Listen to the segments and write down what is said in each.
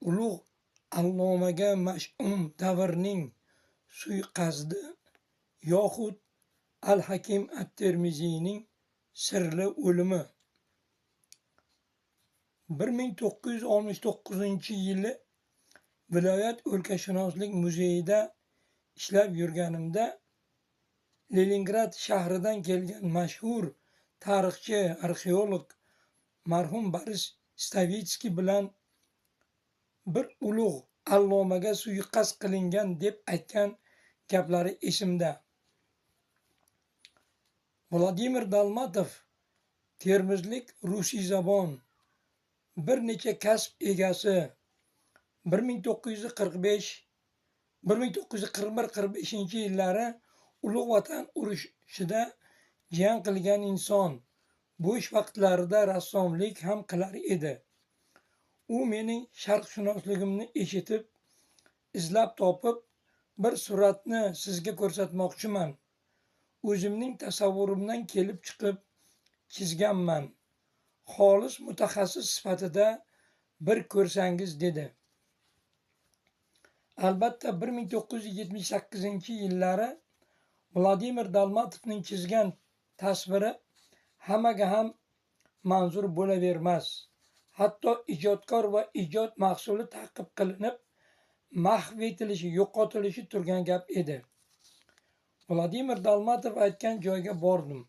Ulug' allomaga mash'um davrning suiqasdi yoxud Al-Hakim at-Termiziyning sirli o'limi. 1969-yili viloyat o'lkashunoslik muzeyida ishlab yurganimda Leningrad shahridan kelgan mashhur tarixchi, arxeolog marhum Boris Stavitskiy bilan bir ulug' allomaga suiqasd qilingan deb aytgan gaplari esimda. Vladimir Dalmatov termizlik rusiyzabon, bir necha kasb egasi, 1945 1941-45 yillari Ulug' Vatan urushida jang qilgan inson, bo'sh vaqtlarida rassomlik ham qilar edi. U mening sharqshunosligimni eshitib, izlab topib, bir suratni sizga ko'rsatmoqchiman. O'zimning tasavvurimdan kelib chiqib chizganman. Xolis mutaxassis sifatida bir ko'rsangiz, dedi. Albatta 1978-yillari Vladimir Dalmatovning chizgan tasviri hammaga ham manzur bo'lavermas. Hatto ijodkor va ijod mahsuli ta'qib qilinib, mahv etilishi, yo'qotilishi turgan gap edi. Vladimir Dalmatov aytgan joyga bordim.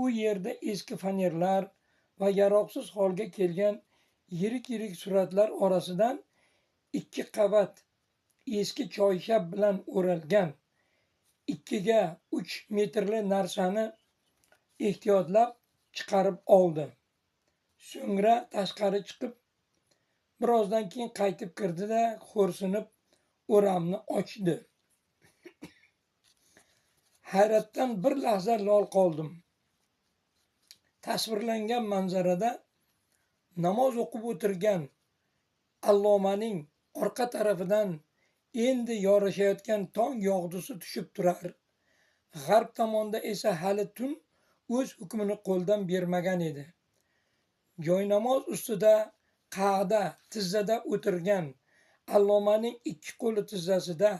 U yerda eski fanerlar va yaroqsiz holga kelgan yirik-yirik suratlar orasidan 2 qavat eski choyshab bilan o'ralgan 2ga 3 metrli narsani ehtiyotlab chiqarib oldi. So'ngra tashqari chiqib, birozdan keyin qaytib kirdi-da, xo'rsinib o'ramni ochdi. Hayratdan bir lahza lol qoldim. Tasvirlangan manzarada namoz o'qib o'tirgan allomaning orqa tarafidan endi yorishayotgan tong yog'dusi tushib turar. G'arb tomonda esa hali tun o'z hukmini qo'ldan bermagan edi. Joynamoz ustida qa'da, tizzada o'tirgan allomaning ikki qo'li tizzasida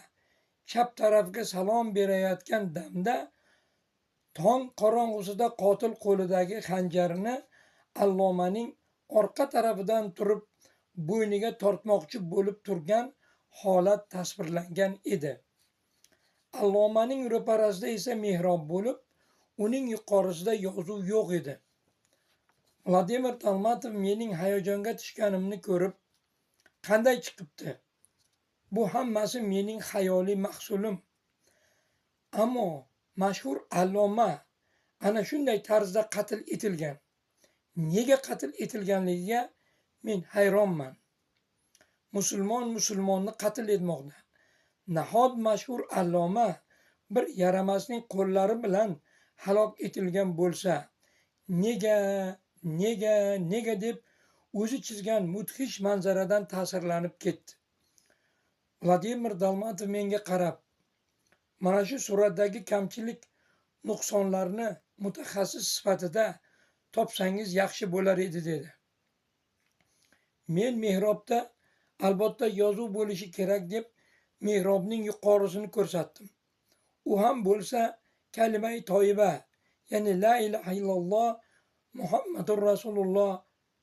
chap tarafga salom berayotgan damda tong qorong'usida qotil qo'lidagi xanjarini allomaning orqa tarafidan turib bo'yniga tortmoqchi bo'lib turgan holat tasvirlangan edi. Allomaning ro'parasida esa mehrob bo'lib, uning yuqorisida yozuv yo'q edi. Vladimir Dalmatov mening hayajonga tushganimni ko'rib, qanday chiqibdi? Bu hammasi mening xayoliy mahsulim. Ammo mashhur alloma ana shunday tarzda qatl etilgan. Nega qatl etilganligiga men hayronman. Musulmon musulmonni qatl etmoqda. Nahot mashhur alloma bir yaramasning qo'llari bilan halok etilgan bo'lsa, nega, nega, nega deb o'zi chizgan mudhish manzaradan ta'sirlanib ketdi. Vladimir Dalmatov menga qarab, mana shu suratdagi kamchilik nuqsonlarni mutaxassis sifatida topsangiz yaxshi bo'lar edi, dedi. Men mehrobda albatta yozuv bo'lishi kerak deb mehrobning yuqorisini ko'rsatdim. U ham bo'lsa kalimai toyiba, ya'ni la ilaha illalloh Muhammadur Rasululloh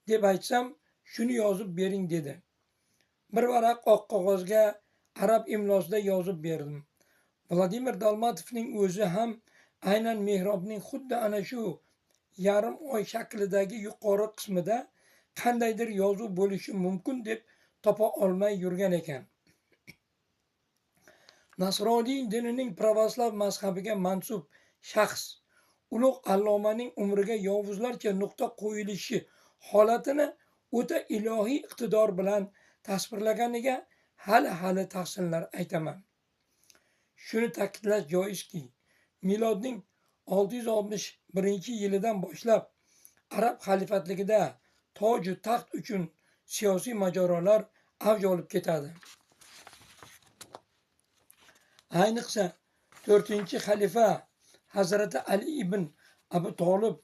deb aytsam, shuni yozib bering, dedi. Bir varaq oq qog'ozga arab imlosida yozib berdim. Vladimir Dalmatovning o'zi ham aynan mehrobning xuddi ana shu yarim oy shaklidagi yuqori qismida qandaydir yozuv bo'lishi mumkin deb topa olmay yurgan ekan. Nasroniy dinining pravoslav mazhabiga mansub shaxs ulug' allomaning umriga yovuzlarcha nuqta qo'yilishi holatini o'ta ilohiy iqtidor bilan tasvirlaganiga hali-hali tahsinlar aytaman. Shuni ta'kidlash joizki, milodning 661-yilidan boshlab arab xalifatligida toju taxt uchun siyosiy mojarolar avj olib ketadi. Ayniqsa 4-xalifa Hazrati Ali ibn Abu Tolib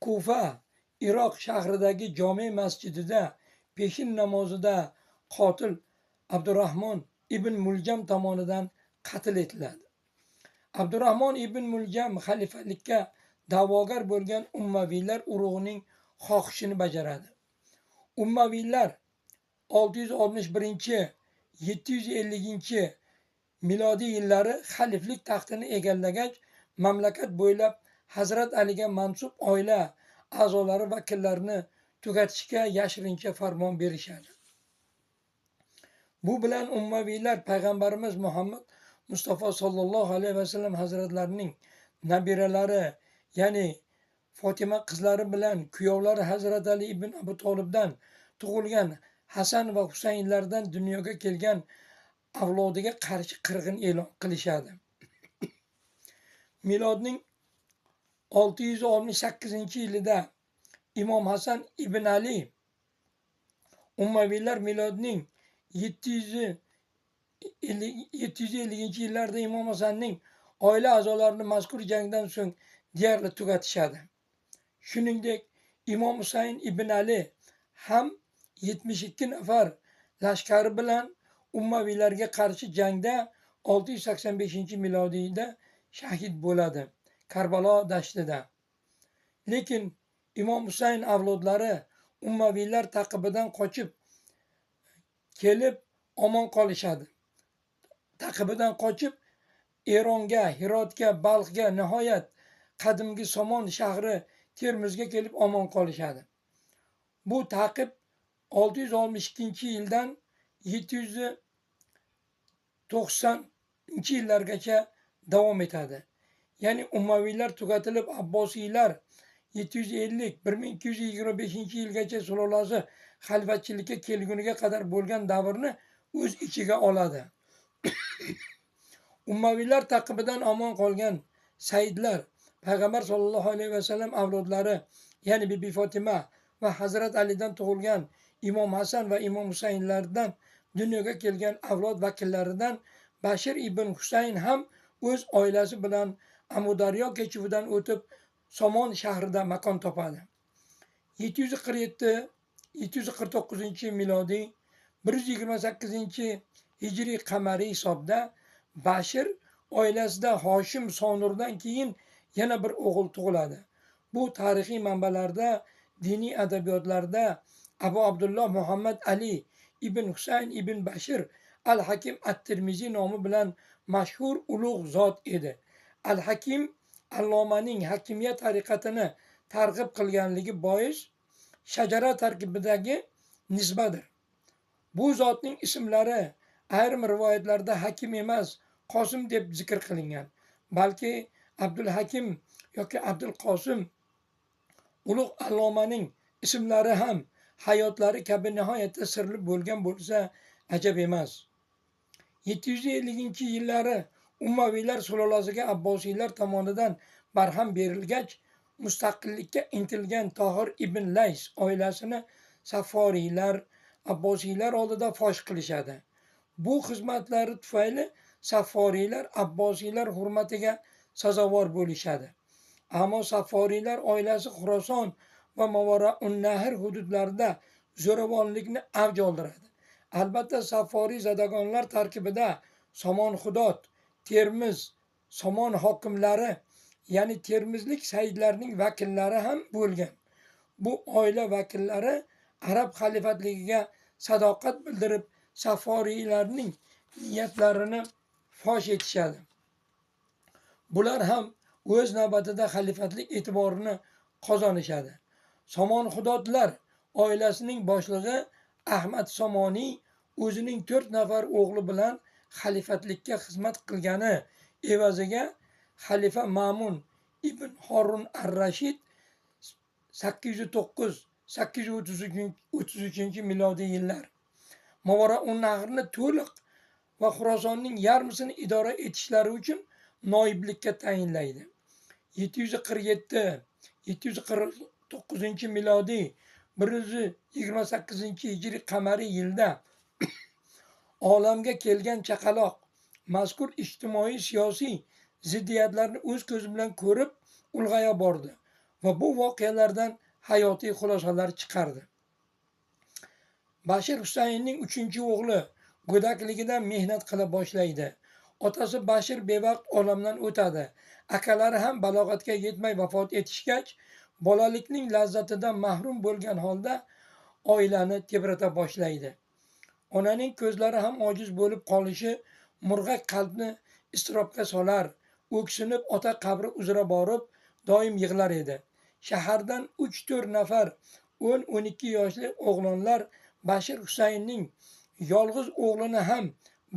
Kufa, Iroq shahridagi jome masjidida peshin namozida qotil Abdurrahmon ibn Muljam tomonidan qatl etiladi. Abdurrahmon ibn Muljam xalifalikka da'vogar bo'lgan Ummaviylar urug'ining xohishini bajaradi. Ummaviylar 661-750 milodiy yillari xaliflik taxtini egallagach, mamlakat bo'ylab Hazrat Aliga mansub oila a'zolari vakillarini tugatishga yashirincha farmon berishadi. Bu bilan Ummaviylar payg'ambarimiz Muhammad Mustafa sollallohu alayhi vasallam hazratlarining nabiralari, ya'ni Fotima qizlari bilan kuyovlari Hazrat Ali ibn Abu Tolibdan tug'ilgan Hasan va Husaynlardan dunyoga kelgan avlodiga qarshi qirg'in e'lon qilishadi. Milodning 668-yilida Imom Hasan ibn Ali Ummaviylar milodning 750-yillarda Imom Hasanning oila a'zolarini mazkur jangdan so'ng deyarli tugatishadi. Shuningdek, Imom Husayn ibn Ali ham 72 nafar lashkari bilan Ummaviylarga qarshi jangda 685-milodiyda shahid bo'ladi Karbalo dashtida. Lekin Imom Husayn avlodlari Ummaviylar taqibidan qochib kelib omon qolishadi. Taqibidan qochib Eronga, Hirotga, Balxga, nihoyat qadimgi Somon shahri Termizga kelib omon qolishadi. Bu taqib 662-yildan 790-yillargacha davom etadi. Ya'ni Ummaviylar tugatilib, Abbosiylar 750-1225-yilgacha sulolasi xalifatchilikka kelguniga qadar bo'lgan davrni o'z ichiga oladi. Ummaviylar taqibidan omon qolgan saidlar payg'ambar sollallohu alayhi vasallam avlodlari, ya'ni Bibi Fotima va Hazrat Alidan tug'ilgan Imom Hasan va Imom Husaynlardan dunyoga kelgan avlod vakillaridan Bashir ibn Husayn ham o'z oilasi bilan Amudaryo kechuvidan o'tib Somon shahrida makon topadi. 747-749 milodiy 128 hijriy qamariy hisobda Bashir oilasida Hoshim Sonurdan keyin yana bir o'g'il tug'iladi. Bu tarixiy manbalarda, diniy adabiyotlarda Abu Abdulloh Muhammad Ali ibn Husayn ibn Bashir al-Hakim at-Termiziy nomi bilan mashhur ulug' zot edi. Al-Hakim allomaning hakimiyat tariqatini targ'ib qilganligi bois shajara tarkibidagi nisbadir. Bu zotning ismlari ayrim rivoyatlarda Hakim emas, Qosim deb zikr qilingan, balki Abdul Hakim yoki Abdul Qosim ulug' allomaning ismlari ham hayotlari kabi nihoyatda sirli bo'lgan bo'lsa ajab emas. 750-yillari Ummaviylar sulolasiga Abbosiylar tomonidan barham berilgach, mustaqillikka intilgan Tohir ibn Lays oilasini Safforiylar Abbosiylar oldida fosh qilishadi. Bu xizmatlari tufayli Safforiylar Abbosiylar hurmatiga sazovor bo'lishadi. Ammo Safforiylar oilasi Xuroson va Mavaraun-Nahr hududlarida zo'ravonlikni avj oldiradi. Albatta, Safforiy zadagonlar tarkibida Somonxudot, Termiz, Somon hokimlari, ya'ni termizlik saidlarning vakillari ham bo'lgan. Bu oila vakillari arab xalifatligiga sadoqat bildirib, Safforiylarning niyatlarini fosh etishadi. Bular ham o'z navbatida xalifatlik e'tiborini qozonishadi. Somonxudotlar oilasining boshlig'i Ahmad Somoniy o'zining 4 nafar o'g'li bilan xalifatlikka xizmat qilgani evaziga xalifa Ma'mun ibn Horun ar-Rashid 809-833 milodiy yillar Mavaraun-Nahrni to'liq va Xurosonning yarmisini idora etishlari uchun noiblikka tayinlaydi. 747-749 milodiy 128 hijriy qamariy yilda olamga kelgan chaqaloq mazkur ijtimoiy siyosiy ziddiyatlarni o'z ko'zi bilan ko'rib ulg'aya bordi va bu voqealardan hayotiy xulosalar chiqardi. Bashir Husaynning 3-o'g'li go'dakligidan mehnat qila boshlaydi. Otasi Bashir bevaqt olamdan o'tadi. Akalari ham balog'atga yetmay vafot etishgach, bolalikning lazzatidan mahrum bo'lgan holda oilani tebrata boshlaydi. Onaning ko'zlari ham ojiz bo'lib qolishi murg'ak qalbni iztirobga solar, o'ksinib ota qabri uzra borib doim yig'lar edi. Shahardan 3-4 nafar 10-12 yoshli o'g'lonlar Bashir Husaynning yolg'iz o'g'lini ham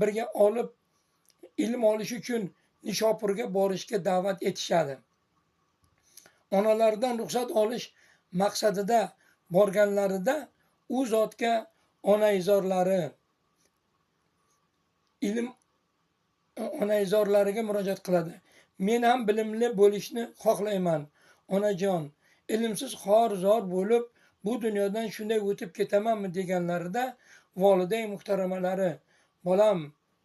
birga olib ilm olish uchun Nishopurga borishga da'vat etishadi. Onalaridan ruxsat olish maqsadida borganlarida u zotga onaizorlari ilm onaizorlariga murojaat qiladi. Men ham bilimli bo'lishni xohlayman, onajon, ilmsiz xor-zor bo'lib bu dunyodan shunday o'tib ketamanmi deganlarida voliday muhtaramalari, bolam,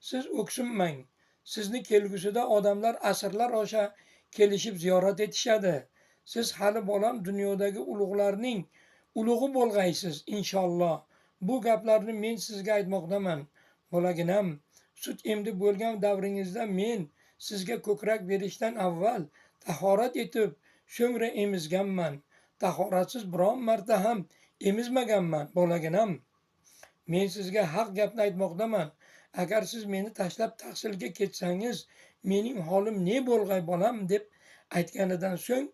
siz o'ksinmang, sizni kelgusida odamlar asrlar osha kelishib ziyorat etishadi. Siz hali bolam dunyodagi ulug'larning ulug'i bo'lg'aysiz inshaalloh. Bu gaplarni men sizga aytmoqdaman, bolaginam. Sut emdi bo'lgan davringizda men sizga ko'krak berishdan avval tahorat etib so'ngra emizganman. Tahoratsiz biron marta ham emizmaganman, bolaginam. Men sizga haq gapni aytmoqdaman. Agar siz meni tashlab tahsilga ketsangiz, mening holim ne bo'lg'ay bolam deb aytganidan so'ng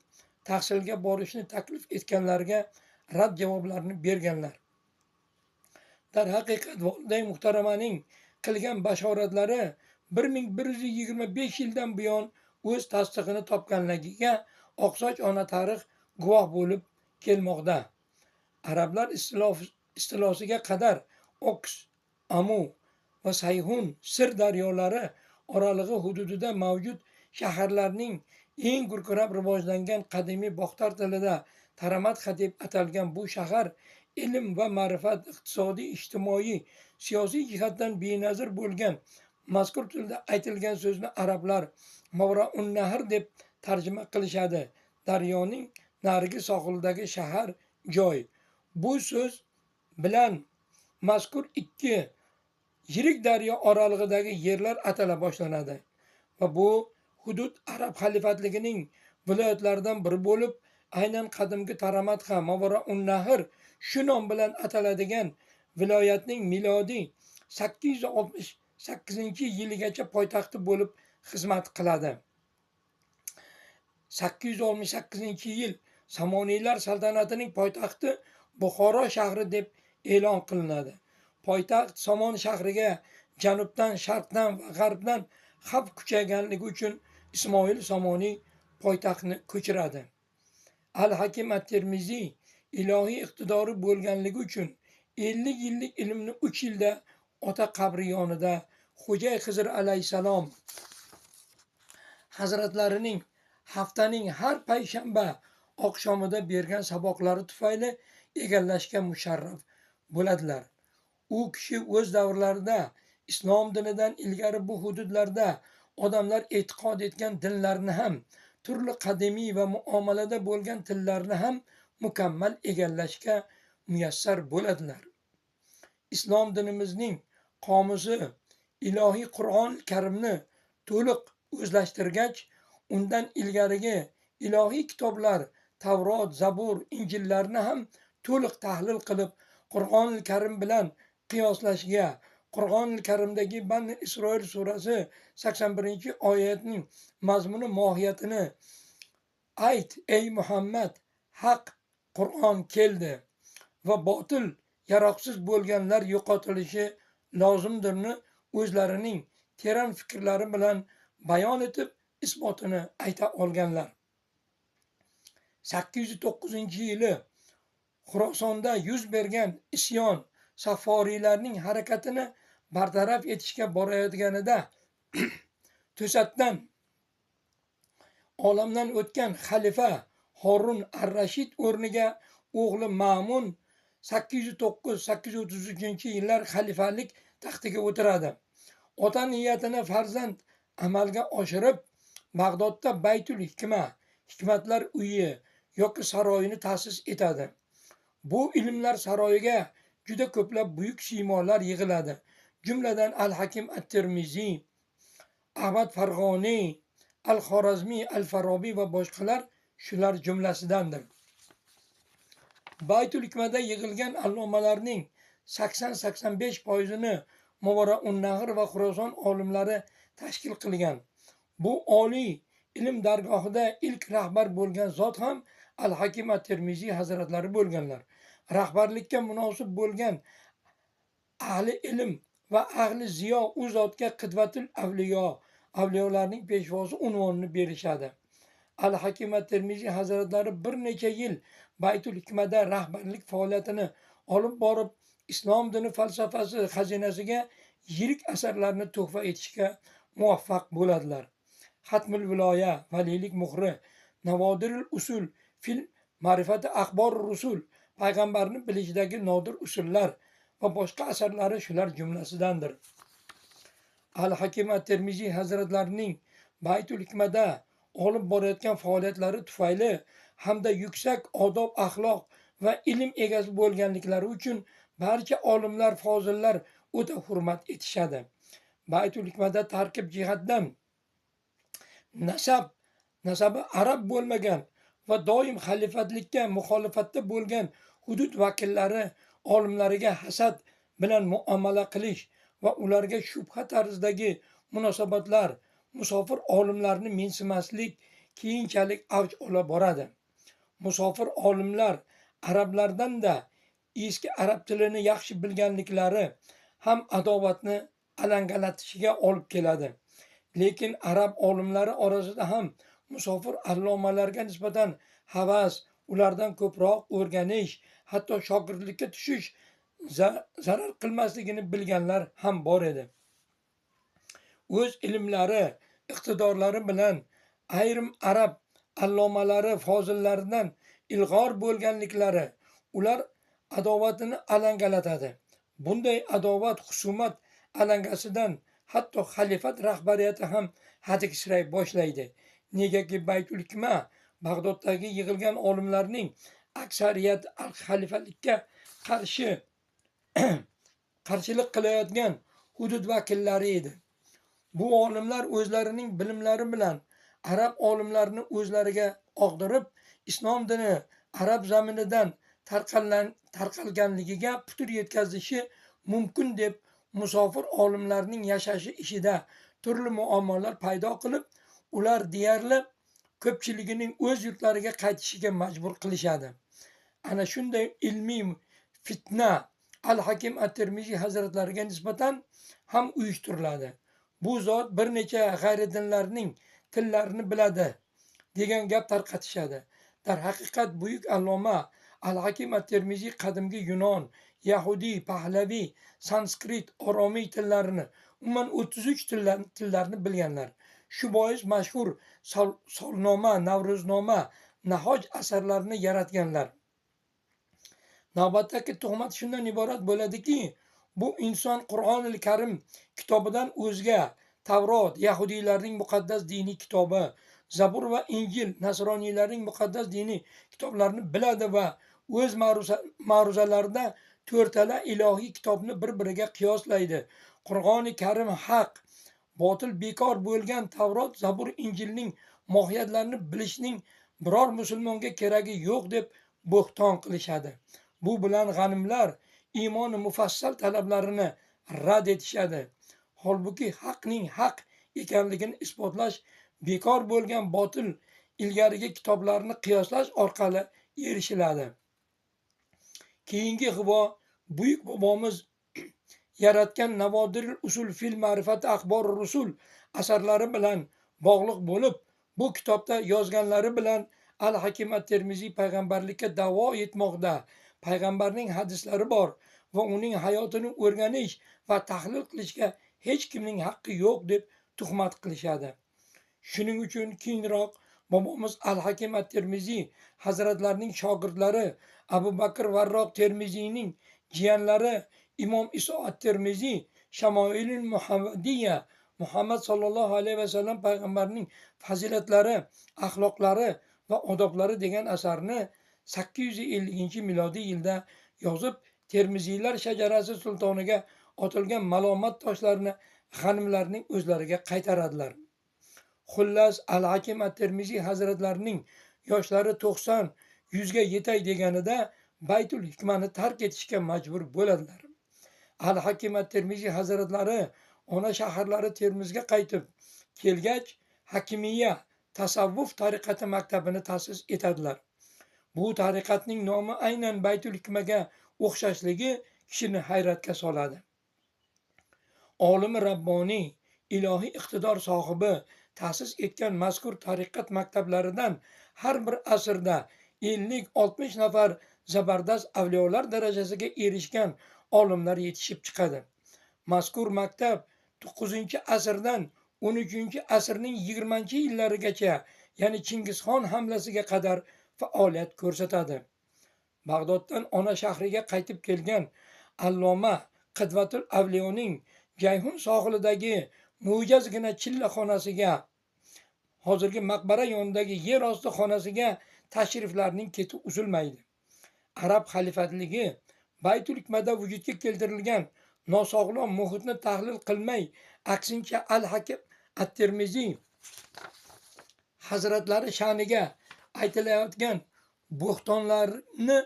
tahsilga borishni taklif etganlarga rad javoblarni berganlar. Darhaqiqat voliday muhtaramaning qilgan bashoratlari 1125 yildan buyon o'z tasdig'ini topganligiga oqsoch ona tarix guvoh bo'lib kelmoqda. Arablar istilosiga qadar Oks, Amu va Sayhun Sir daryolari oralig'i hududida mavjud shaharlarning eng gurkurab rivojlangan qadimiy Boxtar tilida Taramatxa deb atalgan bu shahar ilm va ma'rifat, iqtisodiy, ijtimoiy, siyosiy jihatdan benazir bo'lgan mazkur tilda aytilgan so'zni arablar Mavraun-Nahr deb tarjima qilishadi. Daryoning narigi sohilidagi shahar joy. Bu so'z bilan mazkur ikki yirik daryo oralig'idagi yerlar atala boshlanadi va bu hudud arab xalifatligining viloyatlaridan biri bo'lib, aynan qadimgi Taramatxa Mavraun-Nahr shu nom bilan ataladigan viloyatning milodiy 868-yiligacha poytaxti bo'lib xizmat qiladi. 868-yil Samoniylar saltanatining poytaxti Buxoro shahri deb e'lon qilinadi. Poytaxt Somon shahriga janubdan, sharqdan va g'arbdan xavf kuchayganligi uchun Ismoil Somoniy poytaxtni ko'chiradi. Al-Hakim at-Termiziy ilohiy iqtidori bo'lganligi uchun 50 yillik ilmni 3 yilda ota qabri yonida Xo'ja Xizr alayhisalom hazratlarining haftaning har payshanba oqshomida bergan saboqlari tufayli egallashga musharraf bo'ladilar. U kishi o'z davrlarida islom dinidan ilgari bu hududlarda odamlar e'tiqod etgan dinlarni ham, turli qadimiy va muomalada bo'lgan tillarni ham mukammal egallashga muyassar bo'ladilar. Islom dinimizning qomusi ilohiy Qur'on Karimni to'liq o'zlashtirgach, undan ilgarigi ilohiy kitoblar Tavrot, Zabur, Injillarni ham to'liq tahlil qilib, Qur'on Karim bilan qiyoslashga, Qur'on Karimdagi Bani Isroil surasi 81-oyatning mazmuni mohiyatini ayt ey Muhammad, haq Qur'on keldi va botil yaroqsiz bo'lganlar yo'qotilishi lozimdirni o'zlarining teran fikrlari bilan bayon etib isbotini ayta olganlar. 809-yili Xurosonda yuz bergan isyon Safforiylarning harakatini bartaraf etishga borayotganida to'satdan olamdan o'tgan xalifa Horun ar-Rashid o'rniga o'g'li Ma'mun 809-833 yillar xalifalik taxtiga o'tiradi. Ota niyatini farzand amalga oshirib, Bag'dodda Baytul Hikma, hikmatlar uyi yoki saroyini ta'sis etadi. Bu ilmlar saroyiga juda ko'plab buyuk siymolar yig'iladi. Jumladan Al-Hakim at-Termiziy, Ahmad Farg'oniy, Al-Xorazmiy, Al-Farobiy va boshqalar shular jumlasidandir. Baytul Hikmada yig'ilgan allomalarning 80-85%ini Movarounnahr va Xuroson olimlari tashkil qilgan. Bu oliy ilm dargohida ilk rahbar bo'lgan zot ham Al-Hakim at-Termiziy hazratlari bo'lganlar. Rahbarlikka munosib bo'lgan ahli ilm va ahli ziyo u zotga Qidvatul avliyo, avliyolarning peshvosi unvonini berishadi. Al-Hakim at-Termiziy hazratlari bir necha yil Baytul Hikmada rahbarlik faoliyatini olib borib, islom dini falsafasi xazinasiga yirik asarlarni tuhfa etishga muvaffaq bo'ladilar. Xatmul viloya, valiylik muhri, Navodirul usul fil ma'rifati axbor rusul, payg'ambarni bilishidagi nodir usullar va boshqa asarlari shular jumlasidandir. Al-Hakim at-Termiziy hazratlarining Baytul Hikmada olib borayotgan faoliyatlari tufayli hamda yuksak odob, axloq va ilm egasi bo'lganliklari uchun barcha olimlar, fozillar o'ta hurmat etishadi. Baytul Hikmada tarkib jihatdan nasabi arab bo'lmagan va doim xalifatlikka muxolifatda bo'lgan hudud vakillari olimlariga hasad bilan muomala qilish va ularga shubha tarzdagi munosabatlar, musofir olimlarni mensimaslik keyinchalik avj ola boradi. Musofir olimlar arablardan-da eski arab tilini yaxshi bilganliklari ham adovatni alangalatishiga olib keladi. Lekin arab olimlari orasida ham musofir allomalarga nisbatan havas, ulardan ko'proq o'rganish, hatto shogirdlikka tushish zarar qilmasligini bilganlar ham bor edi. O'z ilmlari, iqtidorlari bilan ayrim arab allomalari fozillaridan ilg'or bo'lganliklari ular adovatini alangalatadi. Bunday adovat, husumat alangasidan hatto xalifat rahbariyati ham hadiksiray boshlaydi. Negaki Baytul Hikma Bag'doddagi yig'ilgan olimlarning aksariyati xalifatlikka qarshilik qilayotgan hudud vakillari edi. Bu olimlar o'zlarining bilimlari bilan arab olimlarini o'zlariga og'dirib, islom dini arab zaminidan tarqalganligiga putur yetkazishi mumkin deb musofir olimlarning yashashi ishida turli muammolar paydo qilib, ular deyarli ko'pchiligining o'z yurtlariga qaytishiga majbur qilishadi. Ana shunday ilmiy fitna Al-Hakim at-Termiziy hazratlariga nisbatan ham uyushtiriladi. Bu zot bir necha g'ayridinlarning tillarini biladi degan gap tarqatishadi. Darhaqiqat buyuk alloma Al-Hakim at-Termiziy qadimgi Yunon, Yahudiy, Pahlaviy, Sanskrit, Oromiy tillarini, umuman 33 tillarni bilganlar. Shu bois mashhur Solnoma, Navro'znoma, Nahoj asarlarini yaratganlar. Navbatdagi tuhmat shundan iborat bo'ladiki, bu inson Qur'onil Karim kitobidan o'zga Tavrot, yahudiylarning muqaddas diniy kitobi, Zabur va Injil, nasroniylarning muqaddas diniy kitoblarini biladi va o'z ma'ruzalarida to'rtala ilohiy kitobni bir-biriga qiyoslaydi. Qur'oni Karim haq, botil bekor bo'lgan Tavrot, Zabur, Injilning mohiyatlarini bilishning biror musulmonga keragi yo'q deb bo'xton qilishadi. Bu bilan g'animlar iymoni mufassal talablarini rad etishadi. Holbuki haqning haq ekanligini isbotlash bekor bo'lgan botil ilgarigi kitoblarni qiyoslash orqali erishiladi. Keyingi g'ivo buyuk bobomiz yaratgan Navodirul usul fil ma'rifati axbor rusul asarlari bilan bog'liq bo'lib, bu kitobda yozganlari bilan Al-Hakim at-Termiziy payg'ambarlikka da'vo etmoqda. Payg'ambarning hadislari bor va uning hayotini o'rganish va tahlil qilishga hech kimning haqqi yo'q deb tuhmat qilishadi. Shuning uchun keyinroq bobomiz Al-Hakim at-Termiziy hazratlarining shogirdlari Abu Bakr Varroq Termiziyning jiyanlari Imom Iso at-Termiziy Shamoilul Muhammadiyya Muhammad sallallohu alayhi vasallam payg'ambarning fazilatlari, axloqlari va odoblari degan asarni 850-milodiy yilda yozib, Termiziylar shajarasi sultoniga otilgan malomat toshlarini g'animlarning o'zlariga qaytaradilar. Xullas, Al-Hakim at-Termiziy hazratlarining yoshlari 90-100 ga yetay deganida Baytul Hikmani tark etishga majbur bo'ladilar. Al-Hakim at-Termiziy hazratlari ona shaharlari Termizga qaytib kelgach, Hakimiyya tasavvuf tariqati maktabini ta'sis etadilar. Bu tariqatning nomi aynan Baytul Hikmaga o'xshashligi kishini hayratga soladi. Olimi Rabboniy, ilohiy iqtidor sohibi ta'sis etgan mazkur tariqat maktablaridan har bir asrda 50-60 nafar zabardast avliyolar darajasiga erishgan olimlar yetishib chiqadi. Mazkur maktab 9-asrdan 13-asrning 20-yillarigacha, ya'ni Chingizxon hamlasiga qadar faoliyat ko'rsatadi. Bag'doddan ona shahriga qaytib kelgan Alloma Qidvatul Avliyoning Jayhun sohilidagi mo'jazgina chillaxonasiga, hozirgi maqbara yonidagi yer osti xonasiga tashriflarning keti uzilmaydi. Arab xalifatligi Baytul Hikmada vujudga keltirilgan nosog'lom muhitni tahlil qilmay, aksincha Al-Hakim at-Termiziy hazratlari sha'niga aytilayotgan bo'xtonlarni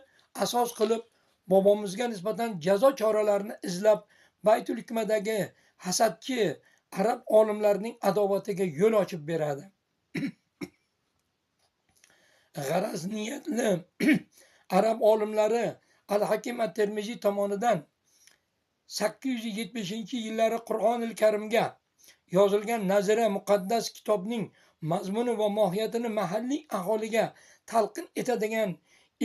asos qilib, bobomizga nisbatan jazo choralarini izlab, Baytul Hikmadagi hasadchi arab olimlarining adovatiga yo'l ochib beradi. G'araz niyatli arab olimlari Al-Hakim at-Termiziy tomonidan 870-yillari Qur'onil Karimga yozilgan Nazira muqaddas kitobning mazmuni va mohiyatini mahalliy aholiga talqin etadigan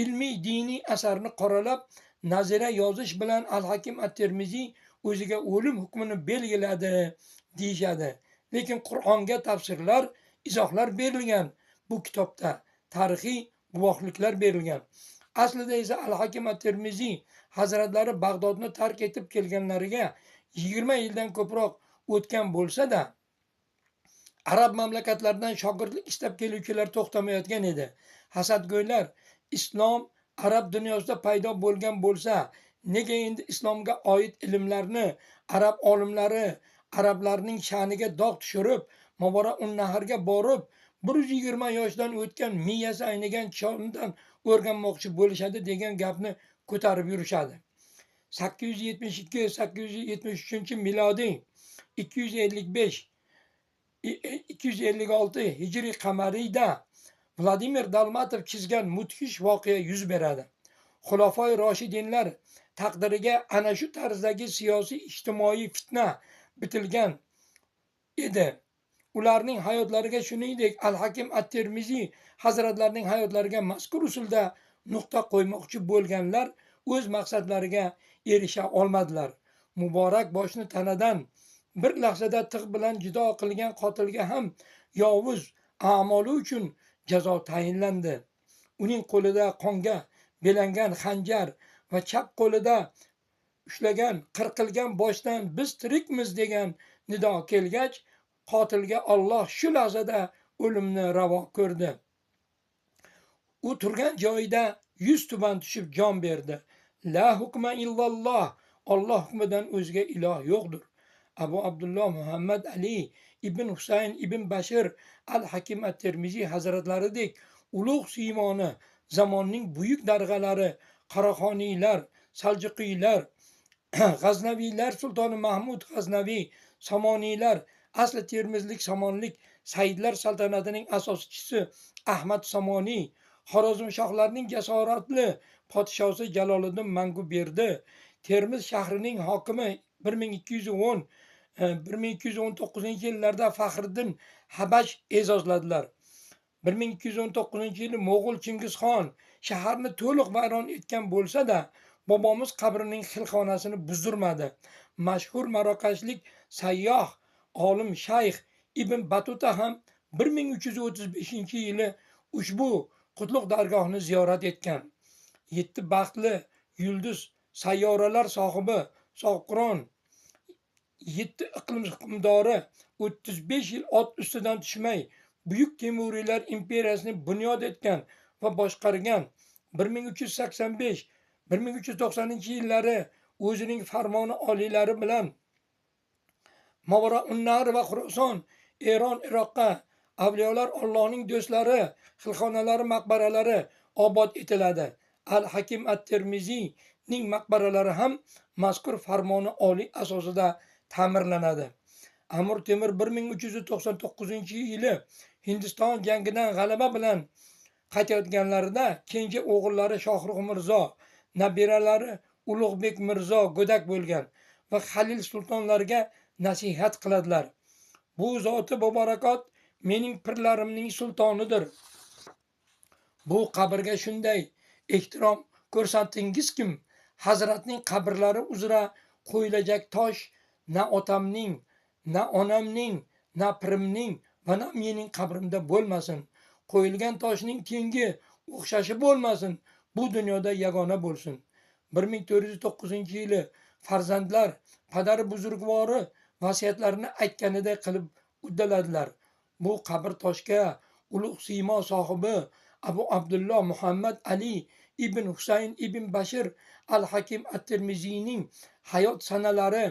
ilmiy diniy asarni qoralab, nazira yozish bilan Al-Hakim at-Termiziy o'ziga o'lim hukmini belgiladi deyishadi. Lekin Qur'onga tafsirlar, izohlar berilgan bu kitobda tarixiy guvohliklar berilgan. Aslida esa Al-Hakim at-Termiziy hazratlari Bag'dodni tark etib kelganlariga 20 yildan ko'proq o'tgan bo'lsa-da, arab mamlakatlaridan shogirdlik istab keluvchilar to'xtamayotgan edi. Hasadgo'ylar islom arab dunyosida paydo bo'lgan bo'lsa, nega endi islomga oid ilmlarni arab olimlari arablarning sha'niga dog' tushirib, Movarounnahrga borib 120 yoshdan o'tgan miyasi aynigan chondan o'rganmoqchi bo'lishadi degan gapni ko'tarib yurishadi. 872-873 milodiy 255-256 hijriy qamariyda Vladimir Dalmatov chizgan mudhish voqea yuz beradi. Xulafoi Roshidinlar taqdiriga ana shu tarzdagi siyosiy ijtimoiy fitna bitilgan edi. Ularning hayotlariga, shuningdek Al-Hakim at-Termiziy hazratlarining hayotlariga mazkur usulda nuqta qo'ymoqchi bo'lganlar o'z maqsadlariga erisha olmadilar. Muborak boshni tanadan bir lahzada tig' bilan judo qilgan qotilga ham yovuz a'moli uchun jazo tayinlandi. Uning qo'lida qonga belangan xanjar va chap qo'lida ushlagan qirqilgan boshdan biz tirikmiz degan nido kelgach, qotilga Alloh shu lahzada o'limni ravo ko'rdi. U turgan joyida 100 tuban tushib jon berdi. La hukma illalloh, Alloh hukmidan o'zga iloh yo'qdir. Abu Abdulloh Muhammad Ali ibn Husayn ibn Bashir Al-Hakim at-Termiziy hazratlaridek ulug' siymoni zamonning buyuk darg'alari Qoraxoniylar, Saljuqiylar, G'aznaviylar sultoni Mahmud G'aznaviy, Samoniylar, asli termizlik Samonlik Saidlar saltanatining asoschisi Ahmad Samoniy, Xorazmshohlarning jasoratli podshosi Jaloliddin Manguberdi, Termiz shahrining hokimi 1210-1219 yillarda Faxriddin Habash e'zozladilar. 1219-yili Mo'g'ul Chingizxon shaharni to'liq vayron etgan bo'lsa-da, bobomiz qabrining xilxonasini buzdirmadi. Mashhur marokashlik sayyoh olim shayx Ibn Batuta ham 1335-yili ushbu qutlug' dargohni ziyorat etgan. 7 baxtli yulduz sayyoralar sohibi Sohibqiron, 7 iqlim hukmdori 35 yil ot ustidan tushmay Buyuk Temuriylar imperiyasini bunyod etgan va boshqargan 1385 1390-yillari o'zining farmoni oliylari bilan Movarounnahr va Xuroson, Eron, Iroqqa avliyolar, Allohning do'stlari, xilxonalari, maqbaralari obod etiladi. Al-Hakim at-Termiziyning maqbaralari ham mazkur farmoni oliy asosida ta'mirlanadi. Amir Temur 1399-yili Hindiston jangidan g'alaba bilan qaytayotganlarida kenja o'g'illari Shohrux Mirzo, nabiralari Ulug'bek Mirzo go'dak bo'lgan va Halil sultonlarga nasihat qiladilar. Bu zoti muborakot mening pirlarimning sultonidir. Bu qabrga shunday ehtirom ko'rsatdingizkim, hazratning qabrlari uzra qo'yilajak tosh na otamning, na onamning, na pirimning va na mening qabrimda bo'lmasin. Qo'yilgan toshning tengi o'xshashi bo'lmasin. Bu dunyoda yagona bo'lsin. 1409-yili farzandlar padari buzrukvori vasiyatlarini aytganiday qilib uddaladilar. Bu qabr toshga ulug' siymo sohibi Abu Abdulloh Muhammad Ali ibn Husayn ibn Bashir al-Hakim at-Termiziyning hayot sanalari,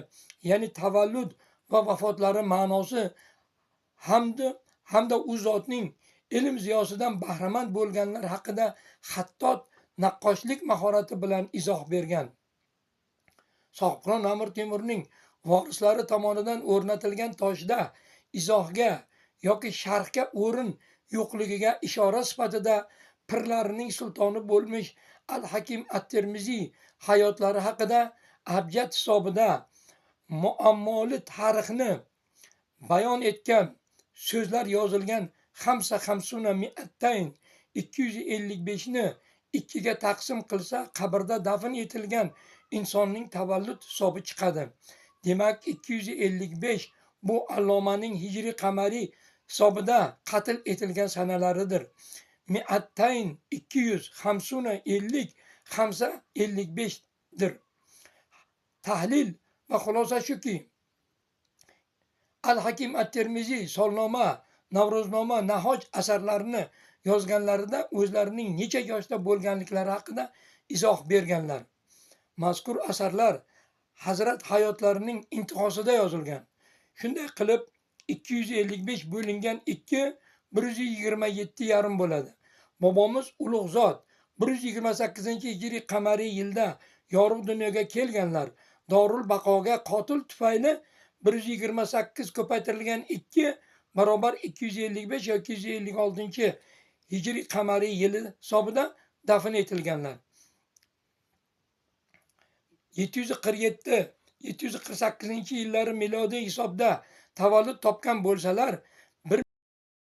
ya'ni tavallud va vafotlari ma'nosi hamda u zotning ilm ziyosidan bahramand bo'lganlar haqida xattot naqqoshlik mahorati bilan izoh bergan. Sohibqiron Amir Temurning vorislari tomonidan o'rnatilgan toshda izohga yoki sharhga o'rin yo'qligiga ishora sifatida pirlarining sultoni bo'lmish Al-Hakim at-Termiziy hayotlari haqida abjad hisobida muammoli tarixni bayon etgan so'zlar yozilgan xamsa xamsuna miattayn 255 ni 2 ga taqsim qilsa qabrda dafn etilgan insonning tavallud hisobi chiqadi. Demak 255 bu allomaning hijriy qamariy hisobida qatl etilgan sanalaridir. Miattayn 200, xamsuna 50, xamsa 55 dir. Tahlil va xulosa shuki, Al-Hakim at-Termiziy Solnoma, Navro'znoma, Nahoj asarlarini yozganlarida o'zlarining necha yoshda bo'lganliklari haqida izoh berganlar. Mazkur asarlar hazrat hayotlarining intihosida yozilgan. Shunday qilib 255 bo'lingan 2 127,5 bo'ladi. Bobomiz ulug' zot 128-hijriy qamariy yilda yorug' dunyoga kelganlar. Dorul Baqoga qotil tufayli 128 ko'paytirilgan 2 barobar 255 yoki 256 hijriy qamariy yili hisobida dafn etilganlar. 747 748 yillari milodiy hisobda tavallud topgan bo'lsalar,